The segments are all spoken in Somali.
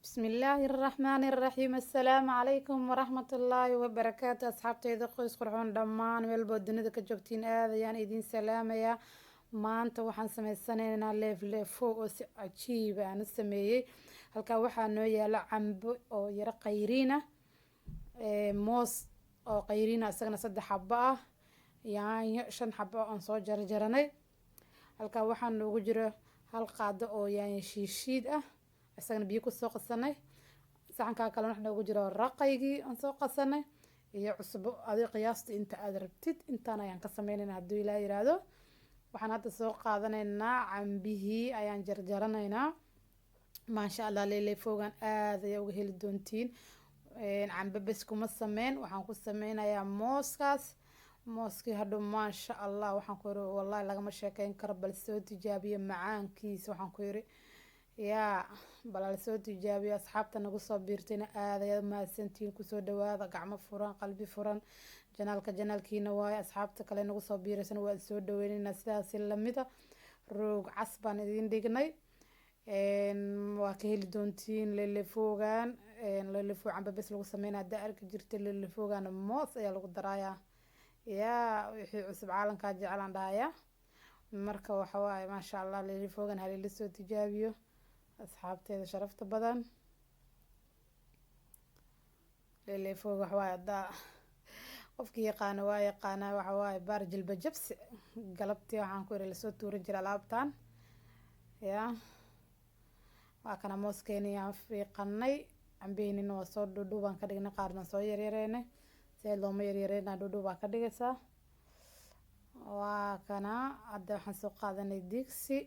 Bismillaahi raxmaani raxiim. Assalaamu calaykum waraxmatullaahi wabarakaatu. Asxaabteyda qoys qurxoon, dhammaan meelbood dunida ka joogtiin, aad ayaan idiin salaamayaa. Maanta waxaan sameysanaynaa leefleefo oo si cajiiba aan u sameeyey. Halkaa waxaa noo yaala cambo oo yaro qayriina, moos oo qayriina isagana saddex xabo ah, yaanyo shan xabo aan soo jarjaranay. Halkaa waxaa noogu jiro hal qaado oo yaanyo shiishiid ah, isagana biyo kusoo qasanay. Saxankaa kalena waxaa noogu jiro raqaygii aan soo qasanay iyo cusbo. Adi qiyaasta inta aad rabtid intaan ayaan ka sameynayna hadduu Ilaa yiraahdo. Waxaan hadda soo qaadanaynaa cambihii ayaan jarjaranaynaa. Maasha Allah, leeleefoogan aada ayaa uga heli doontiin. Cambe bes kuma sameyn, waxaan ku sameynayaa mooskaas. Mooskii hadhow, maasha Allah, waxaan ku yiri wallahi lagama sheekeyn karo. Bal soo tijaabiyo macaankiisa, waxaan ku yiri yaa bal soo tijaabiyo. Asxaabta nagu soo biirtayna aad ayaad mahadsantihiin. Kusoo dhawaada gacmo furan, qalbi furan, janaalka janaalkiina waaye. Asxaabta kale nagu soo biiraysana waa soo dhaweyneynaa. Sidaasi lamida roog cas baan idiin dhignay, waa ka heli doontiin leelefoogan. Leelefoo cambe bes lagu sameynaya haddaa arki jirta, leelefoogan moos ayaa lagu darayaa. Yaa wixii cusub caalamkaa jeclaan dhahayaa. Marka waxa waaye, maasha Allah, leelefoogan halila soo tijaabiyo, asxaabteeda sharafta badan. Leelefoog waxa waaye, haddaa qofkii yaqaana waa yaqaanaa, waxa waaye baar jilba jabsi. Galabtii waxaan ku iri lasoo tuuran jira alaabtan. Yaa waa kana mooskeeni aan fiiqanay, cambeynina waa soo dhudhuubaan ka dhignay, qaarna soo yaryareynay. See looma yaryareyna, dhudhuubaa ka dhigaysaa. Waa kana hadda waxaan soo qaadanay digsi,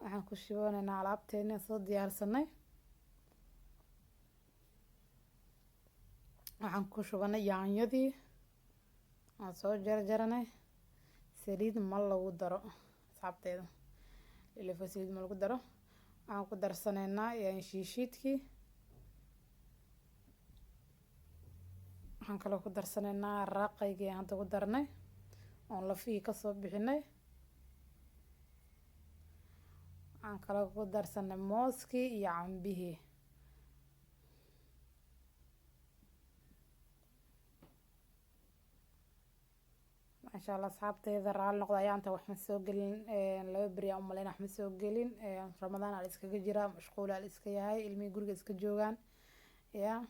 waxaan ku shubanaynaa alaabteeni aan soo diyaarsanay. Waxaan ku shubanay yaanyadii aan soo jarjaranay. Saliid ma lagu daro, asxaabteeda, ilifo saliid ma lagu daro. Waxaan ku darsanaynaa yaanyo shiishiidkii. Waxaan kaloo ku darsanaynaa raqaygii aan hadda ku darnay oon lafihii kasoo bixinay. Waxaan kaloo ku darsanay mooskii iyo cambihii. Maasha Allah, asxaabteyda, raali noqda, ayaanta wax ma soo gelin. Laba beri aan umaleyna wax ma soo gelin. Ramadaan aa la iskaga jiraa, mashquul aa la iska yahay, ilmihii guriga iska joogaan. Yaa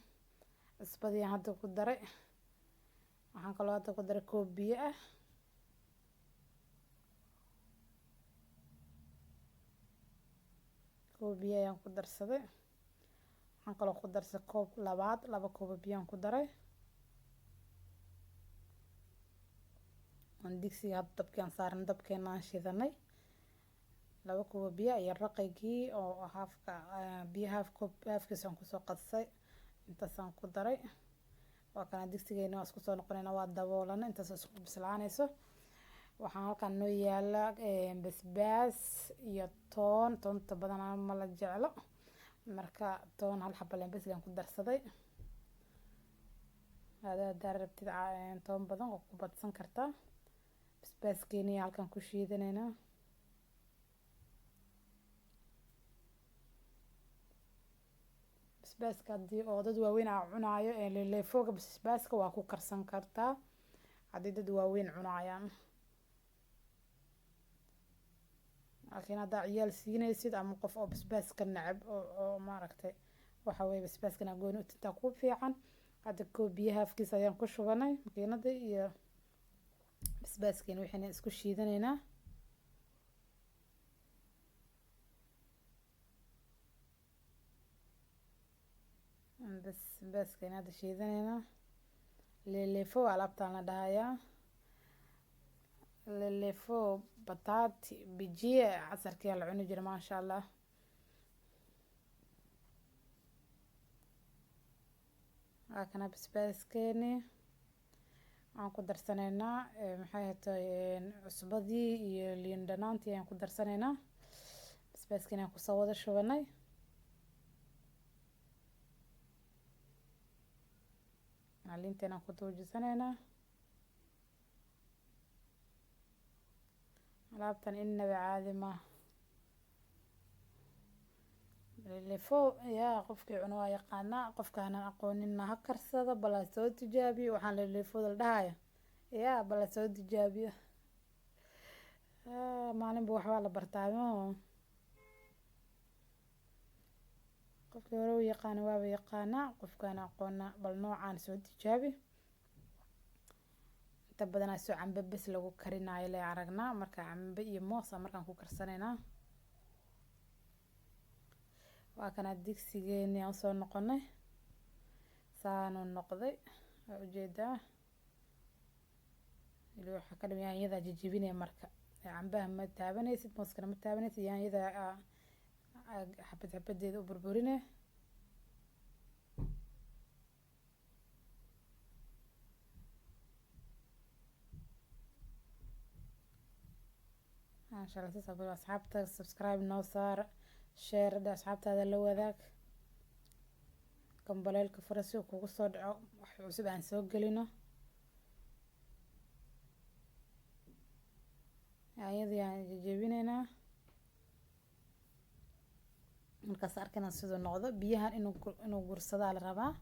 cusbadii aan hadda ku daray. Waxaan kaloo hadda ku daray koob biyo ah. Koob biyo ayaan ku darsaday. Waxaan kaloo ku darsaday koob labaad, laba koob biyaan ku daray. Aan digsiga hadda dabkii aan saarnay, dabkeena aan shidanay. Laba koob biyo iyo raqaygii oo haafka biyo, haaf koob haafkiisa aan kusoo qadsay, intaasaan ku daray. Waa kana digsigeena, waa isku soo noqonayna, waa daboolanay intaas isku bislaanayso. Waxaan halkan noo yaala basbaas iyo toon. Toonta badanaa ma la jeclo, marka toon hal xabo leen bas leen ku darsaday. Hadaa rabtid toon badan oo ku badsan kartaa. Basbaaskeeni halkan ku shiidanaynaa. Basbaaska haddii oo dad waaweyn aa cunaayo, leeleefooga basbaaska waa ku karsan kartaa haddii dad waaweyn cunaayaan. Laakiin haddaa ciyaal siinaysid ama qof oo basbaaska necab oo maaragtay, waxa weye basbaaskana gooni utintaa ku fiican. Hadda koob biyaha afkiisa ayaan ku shubanay makiinada iyo basbaaskeena, waxayna isku shiidanaynaa. Basbaaskeena hadda shiidanaynaa. Leeleefo alaabtaan la dhahayaa, leeleefo bataati bijiye, casarkii la cuni jira, maasha Allah. Waa kana basbaaskeeni. Waxaan ku darsanaynaa, maxay ahayd, cusbadii iyo liin dhanaantii ayaan ku darsanaynaa. Basbaaskeeni aan kusoo wada shubanay. Liinteena aan ku tuujisanaynaa. Alaabtan inaba caadi maaha. Lilifo yaa qofkii cuno waa yaqaanaa, qofkaanan aqoonina ha karsado, bal ha soo tijaabiyo. Waxaan lilifoda la dhahayo yaa bal ha soo tijaabiyo. Maalinba waxbaa la bartaa maho. Qofkii hore u yaqaana waaba yaqaanaa, qofkaan aqoona bal noocaan soo tijaabi. Inta badanaa soo cambe bes lagu karinaayo le aragnaa, marka cambe iyo moos aa markaan ku karsanaynaa. Waa kana digsigeeni aan soo noqonay, saanu noqday, waa ujeedaa. Ili waxaa ka dhim yaanyada jijibinaya. Marka cambaha ma taabanaysid, mooskana ma taabanaysid, yaanyada xabad xabadeeda u burburine. Maasha Allah, saas aa. Asxaabta, subscribe noo saar, share dhe, asxaabtaada la wadaag, gambaleelka fura si uu kugu soo dhaco wax cusub aan soo gelino. Yaanyadii aan jejebinaynaa, markaas arkana siduu noqdo. Biyahan inuu gursadaa la rabaa,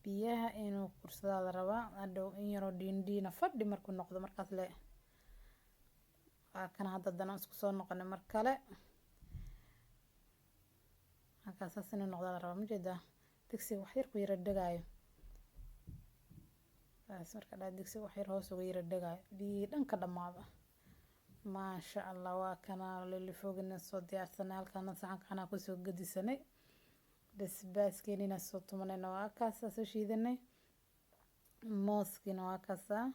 biyaha inuu gursadaa la rabaa. Hadhow in yaroo dhiin dhiina fadhi markuu noqdo, markaas le waa kana. Hadda haddana isku soo noqonay mar kale, halkaas saas inuu noqdaa la rabaa. Majeedaa digsiga wax yar ku yara dhegaayo, saas marka dhaa digsiga wax yar hoos uga yara dhegaayo, biyihii dhan ka dhamaado. Maasha Allah, waa kana lilifoogina soo diyaarsanay. Halkaana saxankaana kusoo gedisanay, basbaaskeenina soo tumanayna, waa kaasaa soo shiidanay, mooskiina waa kaasaa.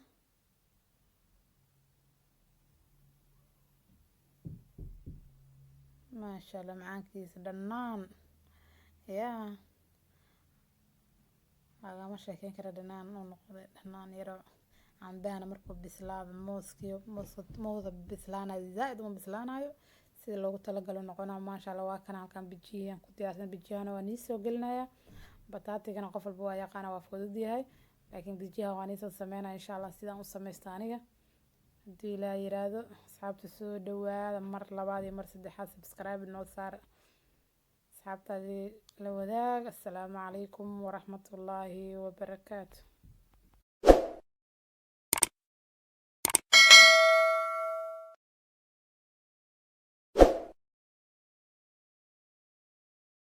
Maasha Allah, macaankiisa dhanaan yaa lagama sheekeyn kara, dhanaan uu noqday, dhanaan yaro. Cambahana markuu bislaado, mooskiyo mooska mawda bislaanayo, zaaid uma bislaanayo, sida loogu talagalo noqonaa. Maasha Allah, waa kana halkan bijiyaan ku diyaarsan. Bijiyahana waa nii soo gelinaya. Bataatigana qof walba waa yaqaana, waa fudud yahay, laakiin bijiyaha waa nii soo sameynaya insha Allah, sidaan u sameysta aniga haddii Ilaa yiraahdo. Asxaabta, soo dhawaada mar labaad iyo mar saddexaad. Subscribe noo saar, asxaabtaadii la wadaag. Assalaamu calaykum waraxmatullaahi wabarakaatu.